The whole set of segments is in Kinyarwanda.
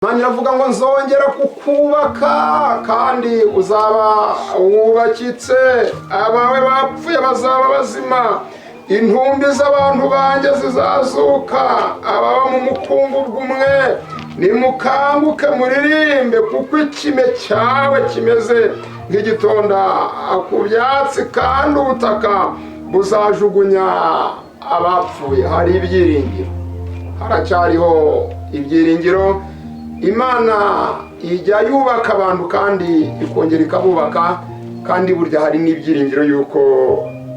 Imana iravuga ngo nzongera kukubaka kandi uzaba wubakitse, abawe bapfuye bazaba bazima, intumbi z'abantu banjye zizazuka, ababa mu mukungugu umwe. Nimukanguke muririmbe, kuko ikime cyawe kimeze nk'igitonda ku byatsi, kandi ubutaka buzajugunya abapfuye. Hari ibyiringiro, haracyariho ibyiringiro. Imana ijya yubaka abantu kandi ikongera ikabubaka, kandi burya hari n'ibyiringiro y'uko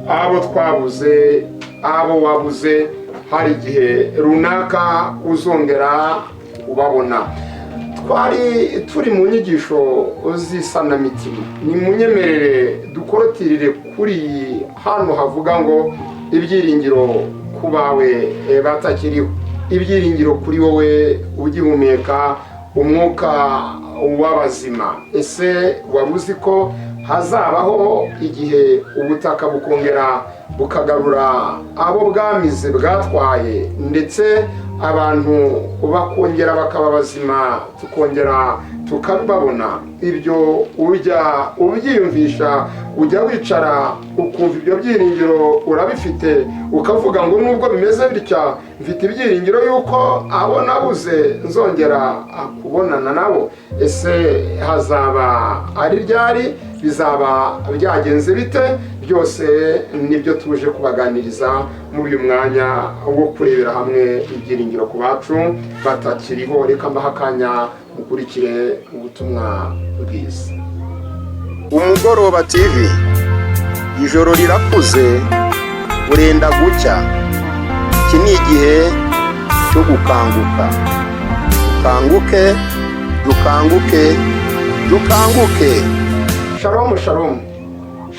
abo twabuze, abo wabuze, hari igihe runaka uzongera ubabona. Twari turi mu nyigisho z'isanamitima. Ni munyemerere dukorotirire kuri hano havuga ngo ibyiringiro ku bawe batakiriho, ibyiringiro kuri wowe ugihumeka umwuka w'abazima. Ese wari uzi ko hazabaho igihe ubutaka bukongera bukagarura abo bwamize, bwatwaye, ndetse abantu bakongera bakaba bazima, tukongera tukababona? Ibyo ujya ubyiyumvisha? Ujya wicara ukumva ibyo byiringiro urabifite, ukavuga ngo nubwo bimeze bitya, mfite ibyiringiro y'uko abo nabuze nzongera kubonana nabo? Ese hazaba ari ryari? Bizaba byagenze bite? Byose nibyo tuje kubaganiriza muri uyu mwanya wo kurebera hamwe ibyiringiro ku bacu batakiriho. Reka mbahe akanya mukurikire ubutumwa bwiza. Umugoroba TV, ijoro rirakuze, burenda gucya. Iki ni igihe cyo gukanguka. Dukanguke, dukanguke, dukanguke! Shalom, shalom,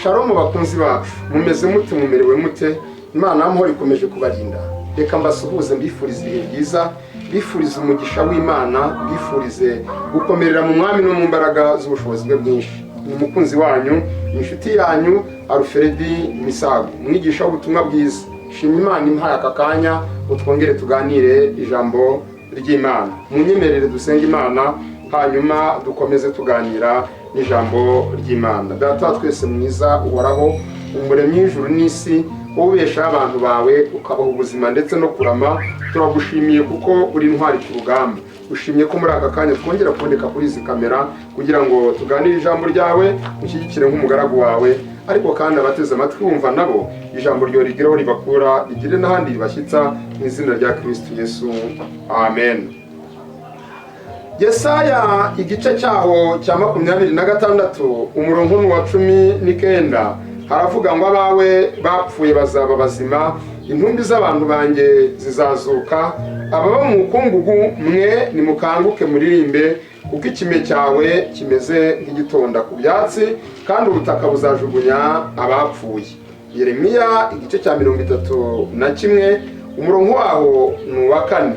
shalom bakunzi bacu. Mumeze mute? Mumerewe mute? Imana y'amahoro ikomeje kubarinda. Reka mbasuhuze, mbifurize ibihe byiza, mbifurize umugisha w'Imana, mbifurize gukomerera mu Mwami no mu mbaraga z'ubushobozi bwe bwinshi. Ni umukunzi wanyu, ni inshuti yanyu, Alfred Misago, umwigisha w'ubutumwa bwiza. Shima Imana impaye aka kanya ngo twongere tuganire ijambo ry'Imana. Munyemerere dusenge Imana, hanyuma dukomeze tuganira n'ijambo ry'Imana. Data wa twese mwiza uhoraho, Umuremyi w'ijuru n'isi, wowe ubeshaho abantu bawe, ukabaha ubuzima ndetse no kurama, turagushimiye kuko uri intwari ku rugamba. Ushimye ko muri aka kanya twongera kuboneka kuri izi kamera kugira ngo tuganire ijambo ryawe, ushyigikire nk'umugaragu wawe, ariko kandi abateze amatwi bumva nabo ijambo ryo rigeraho ribakura, rigire n'ahandi ribashyitsa, mu izina rya Kristo Yesu, amen. Yesaya igice cyaho cya 26, umurongo ni uwa 19, haravuga ngo abawe bapfuye bazaba bazima, intumbi z'abantu banjye zizazuka, ababa mu mukungugu mwe nimukanguke muririmbe, kuko ikime cyawe kimeze nk'igitonda ku byatsi, kandi ubutaka buzajugunya abapfuye. Yeremiya igice cya 31, umurongo waho ni uwa 4.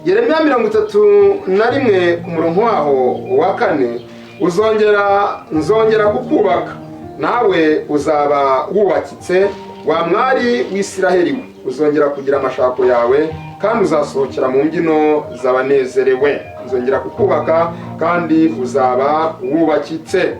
Yeremiya 31 ku murongo waho wa 4: uzongera, nzongera kukubaka, nawe uzaba wubakitse, wa mwari w'Isiraheli we, uzongera kugira amashako yawe, kandi uzasohokera mu mbyino z'abanezerewe. Nzongera kukubaka kandi uzaba wubakitse.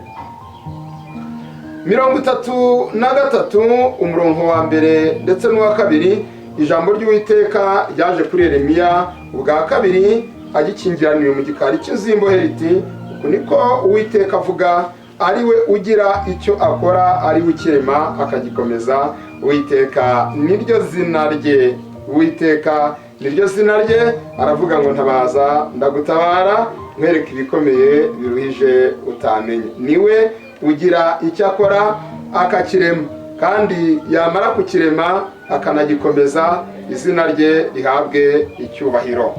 33, umurongo wa mbere ndetse n'uwa kabiri: ijambo ry'Uwiteka ryaje kuri Yeremiya ubwa kabiri agikingiraniwe mu gikari cy'inzu y'imbohe riti: uku niko Uwiteka avuga, ari we ugira icyo akora, ari we ukirema akagikomeza, Uwiteka niryo zina rye. Uwiteka niryo zina rye. Aravuga ngo ntabaza ndagutabara, nkwereka ibikomeye biruhije utamenye. Niwe ugira icyo akora akakirema, kandi yamara kukirema akanagikomeza. Izina rye rihabwe icyubahiro.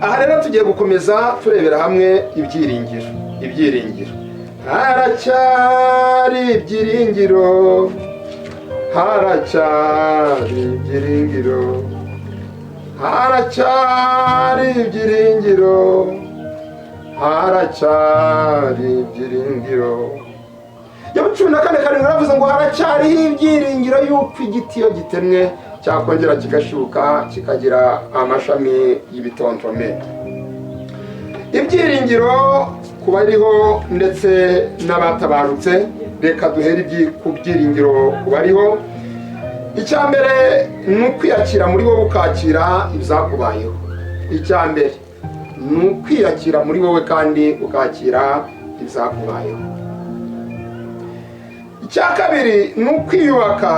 Aha rero tugiye gukomeza turebera hamwe ibyiringiro. Ibyiringiro, haracyari ibyiringiro, haracyari ibyiringiro, haracyari ibyiringiro, haracyari ibyiringiro. Yobu 14:7 yaravuze ngo haracyariho ibyiringiro y'uko igiti iyo gitemwe cyakongera kigashibuka, kikagira amashami y'ibitontome. Ibyiringiro ku bariho ndetse n'abatabarutse. Reka duhere ku byiringiro ku bariho. Icya mbere ni ukwiyakira muri wowe, ukakira ibyakubayeho. Icya mbere ni ukwiyakira muri wowe kandi ukakira ibyakubayeho. Icya kabiri ni ukwiyubaka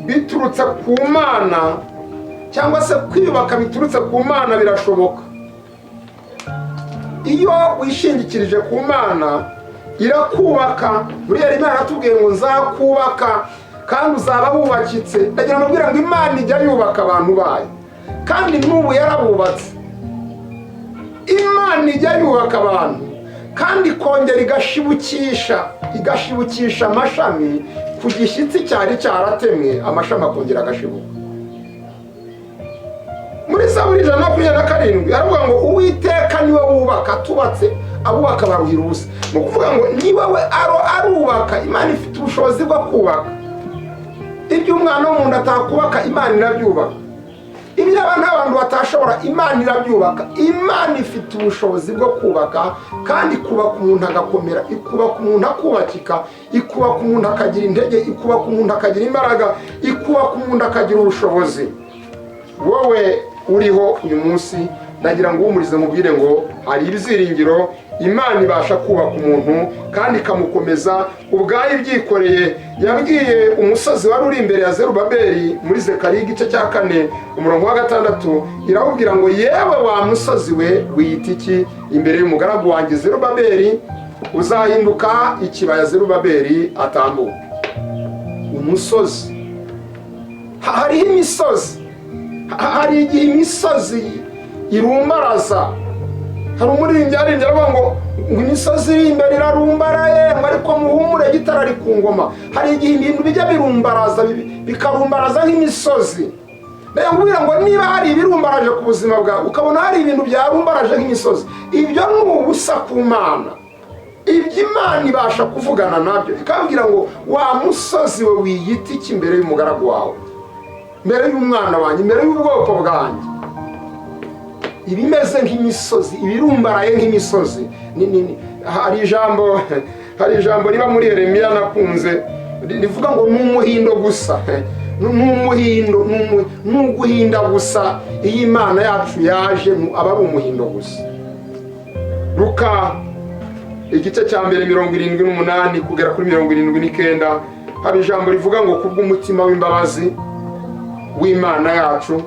biturutse ku Mana, cyangwa se kwiyubaka biturutse ku Mana birashoboka. Iyo wishingikirije ku Mana, irakubaka. Buriya Imana yaratubwiye ngo nzakubaka kandi uzaba wubakitse. Ndagira ngo ngo Imana ijya yubaka abantu bayo, kandi n'ubu yarabubatse. Imana ijya yubaka abantu kandi ikongera igashibukisha amashami ku gishyitsi cyari cyaratemwe, amashami akongera agashibuka. Muri Zaburi 127 aravuga ngo Uwiteka niwe wubaka, tubatse abubaka baruhira ubusa. Ni ukuvuga ngo niba we arubaka, Imana ifite ubushobozi bwo kubaka. Ibyo umwana w'umuntu atakubaka, Imana irabyubaka. Ibyo abantu batashobora, Imana irabyubaka. Imana ifite ubushobozi bwo kubaka, kandi ikubaka umuntu agakomera, ikubaka umuntu akubakika, ikubaka umuntu akagira intege, ikubaka umuntu akagira imbaraga, ikubaka umuntu akagira ubushobozi. Wowe uriho uyu munsi, ndagira ngo uhumurize, mubwire ngo hari ibyiringiro. Imana ibasha kubaka umuntu kandi ikamukomeza ubwayo ibyikoreye. Yabwiye umusozi wari uri imbere ya Zerubabeli muri Zekariya igice cya 4 umurongo wa 6, irawubwira ngo yewe wa musozi we, wiyita iki imbere y'umugaragu wanjye Zerubabeli? Uzahinduka ikibaya Zerubabeli atambuka. Umusozi, hariho imisozi, hari igihe imisozi irumbaraza. Hari umuririmbyi yaririmbye aravuga ngo imisozi iri imbere irarumbaraye, ngo ariko muhumure, gitara ari ku ngoma. Hari igihe ibintu bijya birumbaraza, bikarumbaraza nk'imisozi. Ndakubwira ngo niba hari ibirumbaraje ku buzima bwawe, ukabona hari ibintu byarumbaraje nk'imisozi, ibyo ni ubusa ku Mana. Ibyo Imana ibasha kuvugana nabyo, ikabwira ngo wa musozi we, wiyita iki imbere y'umugaragu wawe, mbere y'umwana wanjye, imbere y'ubwoko bwanjye? Ibimeze nk'imisozi, ibirumbaraye nk'imisozi. Hari ijambo riba muri Yeremiya nakunze, rivuga ngo ni umuhindo gusa, ni umuhindo, ni uguhinda gusa. Iyo Imana yacu yaje, aba ari umuhindo gusa. Luka igice cya 1, 78 kugera kuri 79, haba ijambo rivuga ngo kubw'umutima w'imbabazi w'Imana yacu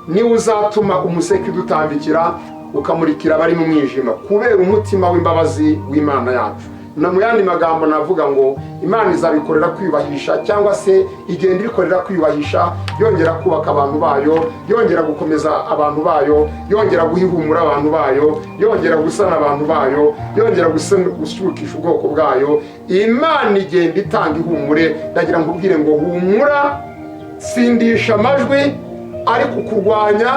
niwe uzatuma umuseke udutambikira, ukamurikira abari mu mwijima, kubera umutima w'imbabazi w'Imana yacu. Na mu yandi magambo navuga ngo Imana izabikorera kwiyubahisha, cyangwa se igenda ibikorera kwiyubahisha, yongera kubaka abantu bayo, yongera gukomeza abantu bayo, yongera guha ihumura abantu bayo, yongera gusana abantu bayo, yongera gusubikisha ubwoko bwayo. Imana igenda itanga ihumure. Ndagira ngo ubwire ngo humura, tsindisha amajwi ari kukurwanya,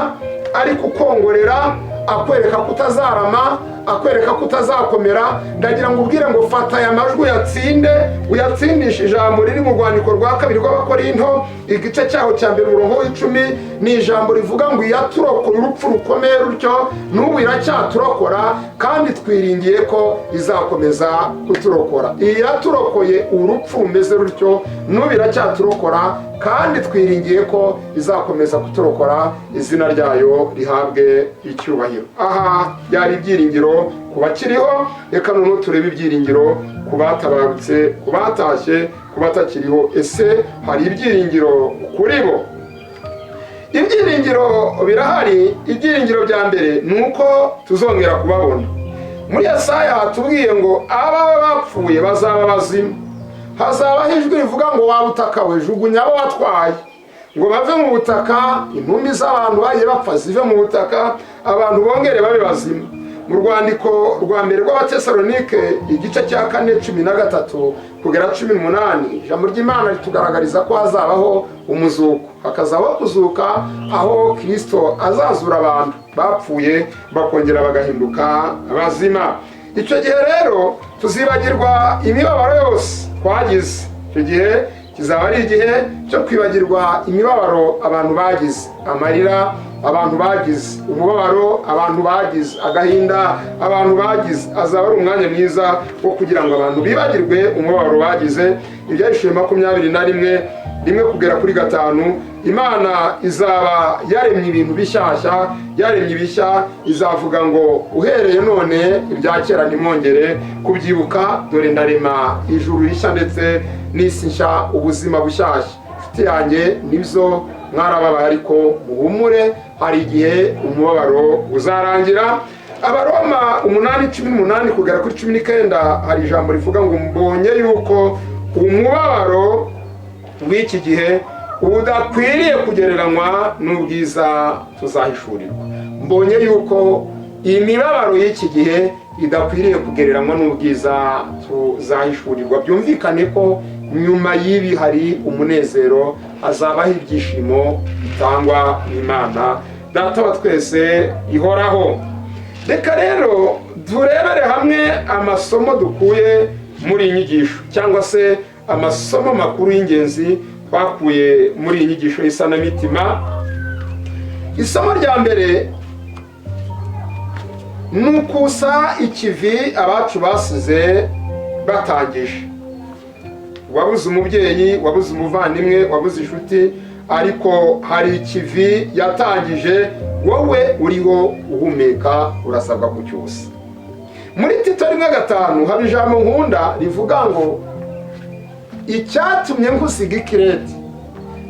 ari kukongorera, akwereka ko utazarama, akwereka ko utazakomera. Ndagira ngo ubwire ngo fata aya majwi uyatsinde, uyatsindishe ijambo riri mu rwandiko rwa kabiri rw'Abakorinto, igice cyaho cya 1, umurongo wa 10. Ni ijambo rivuga ngo iyaturokoye urupfu rukomeye rutyo, n'ubu iracyaturokora, kandi twiringiye ko izakomeza kuturokora. Iyaturokoye urupfu rumeze rutyo, n'ubu iracyaturokora, kandi twiringiye ko izakomeza kuturokora. Izina ryayo rihabwe icyubahiro. Aha byari ibyiringiro ku bakiriho. Reka noneho turebe ibyiringiro ku batabarutse, ku batashye, ku batakiriho. Ese hari ibyiringiro kuri bo? Ibyiringiro birahari. Ibyiringiro bya mbere ni uko tuzongera kubabona. Muri Yesaya hatubwiye ngo abawe bapfuye bazaba bazima, hazabaho ijwi rivuga ngo wa butaka we, jugunya abo watwaye ngo bave mu butaka, intumbi z'abantu bagiye bapfa zive mu butaka, abantu bongere babe bazima. Mu rwandiko rwa mbere rw'Abatesalonike, igice cya 4, 13 kugera 18, ijambo ry'Imana ritugaragariza ko hazabaho umuzuko, hakazabaho kuzuka, aho Kirisito azazura abantu bapfuye bakongera bagahinduka bazima. Icyo gihe rero tuzibagirwa imibabaro yose. twagize. Icyo gihe kizaba ari igihe cyo kwibagirwa imibabaro abantu bagize, amarira abantu bagize, umubabaro abantu bagize, agahinda abantu bagize. Azaba ari umwanya mwiza wo kugira ngo abantu bibagirwe umubabaro bagize. Ibyahishuwe 21:1-5, Imana izaba yaremye ibintu bishyashya, yaremye ibishya. Izavuga ngo: "Uhereye none ibya kera ntimwongere kubyibuka. Dore ndarema ijuru rishya ndetse n'isi nshya", ubuzima bushyashya. Inshuti yanjye, nibyo, mwarababaye, ariko muhumure, hari igihe umubabaro uzarangira. Abaroma 8:18-19, hari ijambo rivuga ngo: "Mbonye yuko umubabaro w'iki gihe udakwiriye kugereranywa n'ubwiza tuzahishurirwa." Mbonye yuko imibabaro y'iki gihe idakwiriye kugereranywa n'ubwiza tuzahishurirwa. Byumvikane ko nyuma y'ibi hari umunezero, hazabaho ibyishimo bitangwa n'Imana Data wa twese ihoraho. Reka rero turebere hamwe amasomo dukuye muri iyi nyigisho, cyangwa se amasomo makuru y'ingenzi twakuye muri iyi nyigisho y'isanamitima. Isomo rya mbere ni ukusa ikivi abacu basize batangije. Wabuze umubyeyi, wabuze umuvandimwe, wabuze inshuti, ariko hari ikivi yatangije. Wowe uriho uhumeka, urasabwa kucyusa. Muri Tito 1:5 haba ijambo nkunda rivuga ngo: "Icyatumye nkusiga i Kirete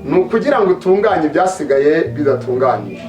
ni ukugira ngo utunganye ibyasigaye bidatunganyije."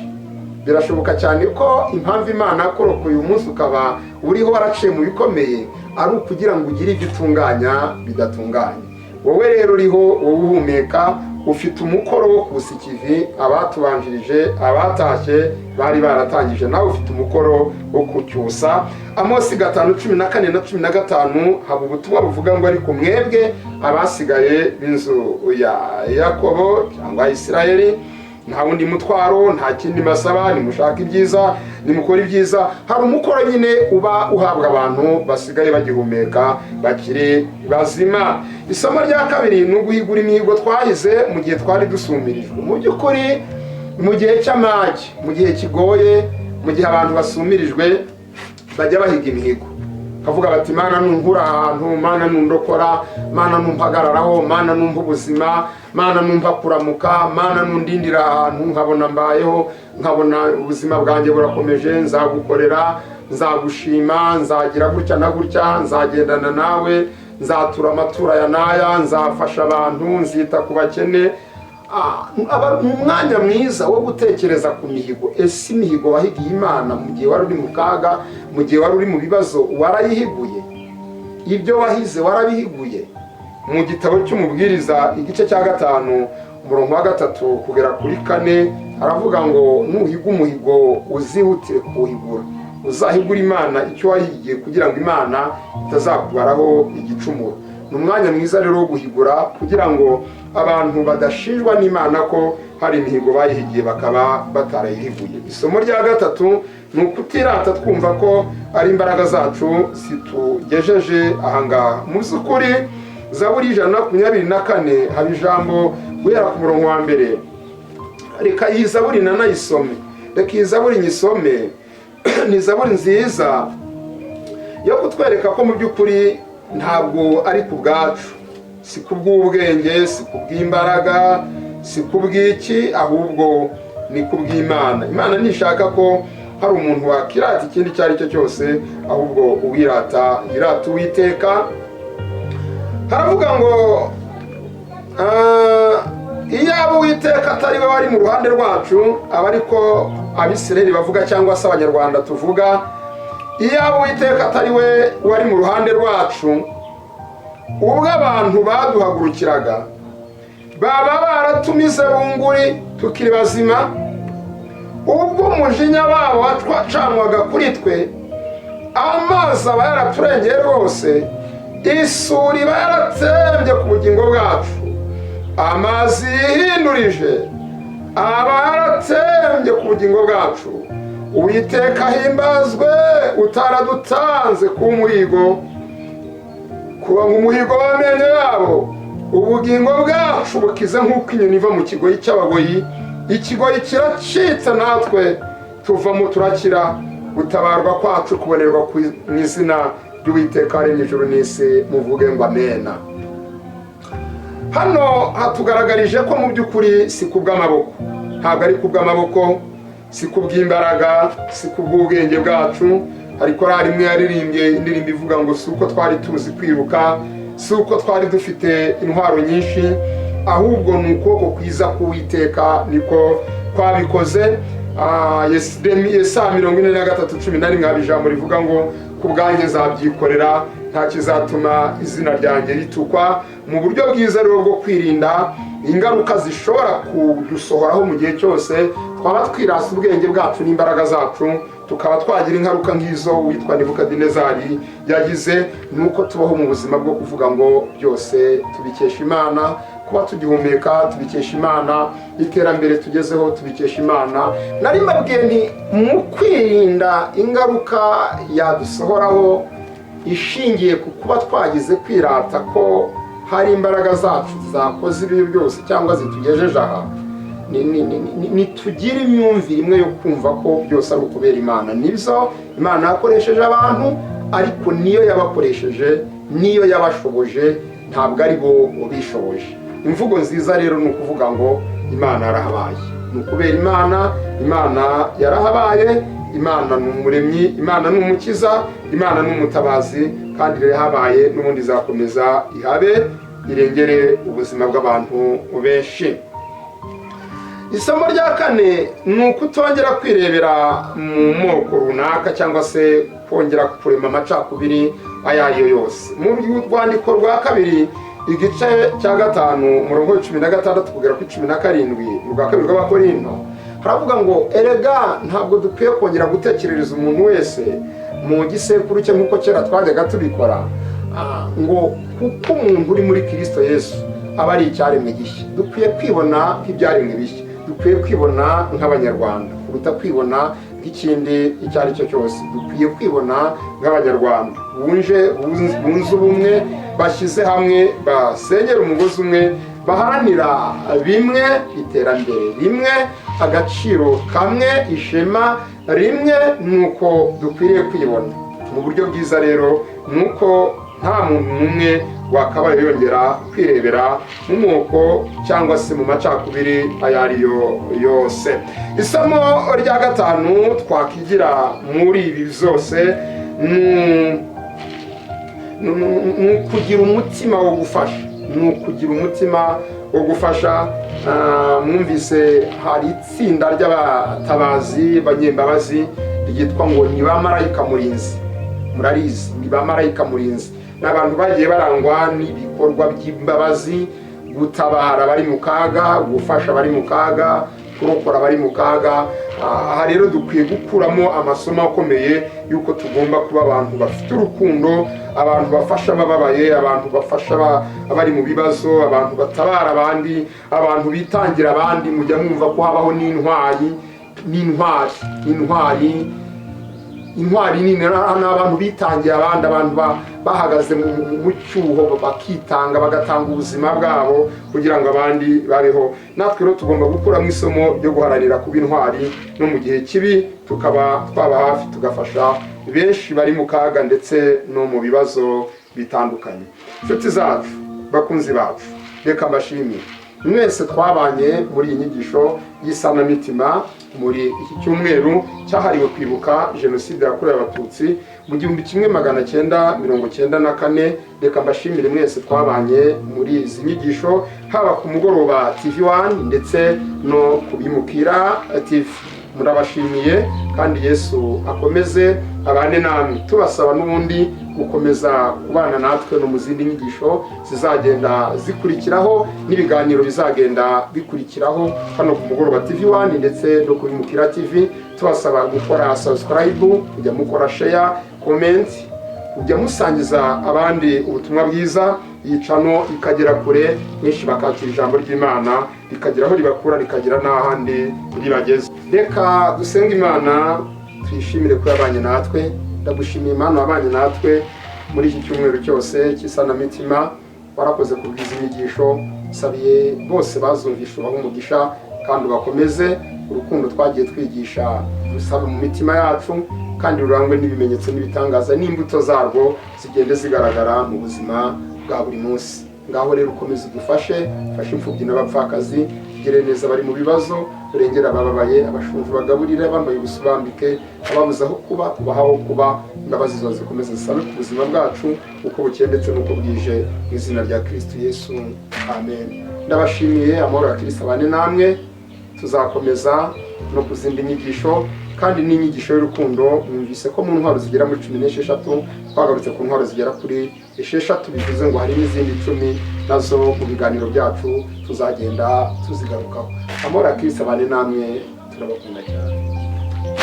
Birashoboka cyane ko impamvu Imana yakurokoye uyu munsi ukaba uriho, waraciye mu bikomeye, ari ukugira ngo ugire ibyo utunganya bidatunganye. Wowe rero uriho, wowe uhumeka, ufite umukoro wo kusa ikivi abatubanjirije, abatashye bari baratangije. Nawe ufite umukoro wo kucyusa. Amosi 5:14 na 15 haba ubutumwa buvuga ngo: "Ariko mwebwe abasigaye b'inzu ya Yakobo cyangwa Isirayeli, nta wundi mutwaro, nta kindi mbasaba: nimushaka ibyiza, nimukora ibyiza." Hari umukoro nyine uba uhabwa abantu basigaye bagihumeka, bakiri bazima. Isomo rya kabiri ni uguhigura imihigo twahize mu gihe twari dusumirijwe. Mu by'ukuri, mu gihe cy'amage, mu gihe kigoye, mu gihe abantu basumirijwe, bajya bahiga imihigo, kavuga bati: "Mana nunkura ahantu, Mana nundokora, Mana numpagararaho, Mana numpa ubuzima, Mana numpa kuramuka, Mana nundindira ahantu nkabona mbayeho, nkabona ubuzima bwanjye burakomeje, nzagukorera, nzagushima, nzagira gutya na gutya, nzagendana nawe, nzatura amatura ya naya, nzafasha abantu, nzita ku bakene." Aba ni umwanya mwiza wo gutekereza ku mihigo. Ese imihigo wahigiye Imana mu gihe wari uri mu kaga, mu gihe wari uri mu bibazo, warayihiguye? Ibyo wahize warabihiguye? Mu gitabo cy'Umubwiriza, igice cya 5, umurongo wa 3 kugera kuri 4, aravuga ngo: "Nuhiga umuhigo uzihutire kuwuhigura, uzahigura Imana icyo wahigiye, kugira ngo Imana itazakubaraho igicumuro." Ni umwanya mwiza rero wo guhigura, kugira ngo abantu badashinjwa n'Imana ko hari imihigo bayihigiye bakaba batarayihiguye. Isomo rya gatatu ni ukutirata twumva ko ari imbaraga zacu zitugejeje ahangaha. Mu by'ukuri, Zaburi 124 haba ijambo guhera ku murongo wa mbere. Reka iyi zaburi nanayisome, reka iyi zaburi nyisome. Ni zaburi nziza yo kutwereka ko mu by'ukuri ntabwo ari ku bwacu, si ku bw'ubwenge, si ku bw'imbaraga, si ku bw'iki, ahubwo ni ku bw'Imana. Imana ntishaka ko hari umuntu wakirata ikindi icyo ari cyo cyose, ahubwo uwirata yirata Uwiteka. Haravuga ngo: "Iyaba Uwiteka atari we wari mu ruhande rwacu", aba ariko Abisirayeli bavuga cyangwa se Abanyarwanda tuvuga, "iyaba Uwiteka atari we wari mu ruhande rwacu ubwo abantu baduhagurukiraga, baba baratumize bunguri tukiri bazima. Ubwo umujinya wabo wacanwaga kuri twe, amazi aba yaraturengeye rwose, isuri iba yaratsembye ku bugingo bwacu. Amazi yihindurije aba yaratsembye ku bugingo bwacu. Uwiteka ahimbazwe, utaradutanze ku muhigo." Kuba nk'umuhigo w'amenyo yabo. Ubugingo bwacu bukize nk'uko inyoni iva mu kigoyi cy'abagoyi. Ikigoyi kiracitse, natwe tuvamo turakira. Gutabarwa kwacu kubonerwa mu izina ry'Uwiteka waremye ijuru n'isi. Muvuge ngo amena. Hano hatugaragarije ko mu by'ukuri si kubw'amaboko, ntabwo ari kubw'amaboko, si kubw'imbaraga, si kubw'ubwenge bwacu. Hari korari imwe yaririmbye indirimbo ivuga ngo si uko twari tuzi kwiruka, si uko twari dufite intwaro nyinshi, ahubwo ni ukuboko kwiza k'Uwiteka niko kwabikoze. Yesaya 43:11 haba ijambo rivuga ngo ku bwanjye nzabyikorera, nta kizatuma izina ryanjye ritukwa. Mu buryo bwiza rero bwo kwirinda ingaruka zishobora kudusohoraho mu gihe cyose twaba twirasa ubwenge bwacu n'imbaraga zacu, tukaba twagira ingaruka nk'izo witwa Nebukadinezari yagize, ni uko tubaho mu buzima bwo kuvuga ngo byose tubikesha Imana. Kuba tugihumeka tubikesha Imana, iterambere tugezeho tubikesha Imana. Nari mbabwiye nti mu kwirinda ingaruka yadusohoraho ishingiye ku kuba twagize kwirata ko hari imbaraga zacu zakoze ibi byose cyangwa zitugejeje aha, nitugire imyumvire imwe yo kumva ko byose ari ukubera Imana. Nibyo, Imana yakoresheje abantu, ariko niyo yabakoresheje, niyo yabashoboje, ntabwo ari bo bishoboje. Imvugo nziza rero ni ukuvuga ngo Imana yarahabaye, ni ukubera Imana. Imana yarahabaye. Imana ni Umuremyi, Imana ni Umukiza, Imana ni Umutabazi, kandi rero yahabaye, n'ubundi izakomeza ihabe, irengere ubuzima bw'abantu benshi. Isomo rya kane ni ukutongera kwirebera mu moko runaka cyangwa se kongera kurema amacakubiri ayo ari yo yose. Mu rwandiko rwa kabiri, igice cya 5, umurongo wa 16 kugera kuri 17, mu rwa kabiri rw'Abakorinto, haravuga ngo erega ntabwo dukwiye kongera gutekerereza umuntu wese mu gisekuru cye nk'uko kera twajyaga tubikora, ngo kuko umuntu uri muri Kirisito Yesu aba ari icyaremwe gishya. Dukwiye kwibona nk'ibyaremwe bishya, dukwiye kwibona nk'Abanyarwanda kuruta kwibona nk'ikindi icyo ari cyo cyose. Dukwiye kwibona nk'Abanyarwanda bunze ubumwe, bashyize hamwe, basenyera umugozi umwe, baharanira bimwe, iterambere rimwe, agaciro kamwe, ishema rimwe. Ni uko dukwiriye kwibona. Mu buryo bwiza rero ni uko nta muntu n'umwe wakabaye yongera kwirebera mu moko cyangwa se mu macakubiri ayo ari yo yose. Isomo rya gatanu twakigira muri ibi byose ni ukugira umutima wo gufasha, ni ukugira umutima wo gufasha. Mwumvise hari itsinda ry'abatabazi banyembabazi ryitwa ngo ni ba marayika murinzi. Murarizi, ni ba marayika murinzi. Ni abantu bagiye barangwa n'ibikorwa by'imbabazi, gutabara abari mu kaga, gufasha abari mu kaga, kurokora abari mu kaga. Aha rero dukwiye gukuramo amasomo akomeye y'uko tugomba kuba abantu bafite urukundo, abantu bafasha abababaye, abantu bafasha abari mu bibazo, abantu batabara abandi, abantu bitangira abandi. Mujya mwumva ko habaho n'intwari, n'intwari, intwari, intwari nini ni abantu bitangiye abandi, abantu bahagaze mu cyuho bakitanga, bagatanga ubuzima bwabo kugira ngo abandi babeho. Natwe rero tugomba gukuramo isomo ryo guharanira kuba intwari, no mu gihe kibi tukaba twaba hafi, tugafasha benshi bari mu kaga ndetse no mu bibazo bitandukanye. Inshuti zacu, bakunzi bacu, reka mbashimire mwese twabanye muri iyi nyigisho y'isanamitima muri iki cyumweru cyahariwe kwibuka Jenoside yakorewe Abatutsi mu 1994. Reka mbashimire mwese twabanye muri izi nyigisho, haba ku Mugoroba TV 1 ndetse no ku Bimukira TV. Murabashimiye, kandi Yesu akomeze abane namwe. Tubasaba n'ubundi gukomeza kubana natwe no mu zindi nyigisho zizagenda zikurikiraho n'ibiganiro bizagenda bikurikiraho hano ku Mugoroba TV 1 ndetse no ku Bimukira TV. Tubasaba gukora subscribe, kujya mukora share, comment, kujya musangiza abandi ubutumwa bwiza, iyi channel ikagera kure, benshi bakakira ijambo ry'Imana, rikagera aho ribakura, rikagera n'ahandi ribageze. Reka dusenge Imana, tuyishimire ko yabanye natwe. Ndagushimiye Imana wabanye natwe. Muri iki cyumweru cyose cy'isanamitima, warakoze kubwiza inyigisho. Sabiye bose bazumvisha, ubahe umugisha kandi ubakomeze. Urukundo twagiye twigisha rusabe mu mitima yacu, kandi rurangwe n'ibimenyetso n'ibitangaza, n'imbuto zarwo zigende zigaragara mu buzima bwa buri munsi. Ngaho rero ukomeze udufashe, ufashe imfubyi n'abapfakazi, ugire neza abari mu bibazo, urengere abababaye, abashonje bagaburire, abambaye ubusa ubambike, ababuze aho kuba ubahe aho kuba. Imbabazi zawe zikomeze zisabe ku buzima bwacu uko bukeye ndetse n'uko bwije, mu izina rya Kristo Yesu, amen. Ndabashimiye, amahoro ya Kristo abane namwe. Tuzakomeza no ku zindi nyigisho, kandi n'inyigisho y'urukundo. Mwumvise ko mu ntwaro zigera muri 16 twagarutse ku ntwaro zigera kuri 6, bivuze ngo hari n'izindi 10, nazo mu biganiro byacu tuzagenda tuzigarukaho. Amahoro ya Kristo abane namwe, turabakunda cyane.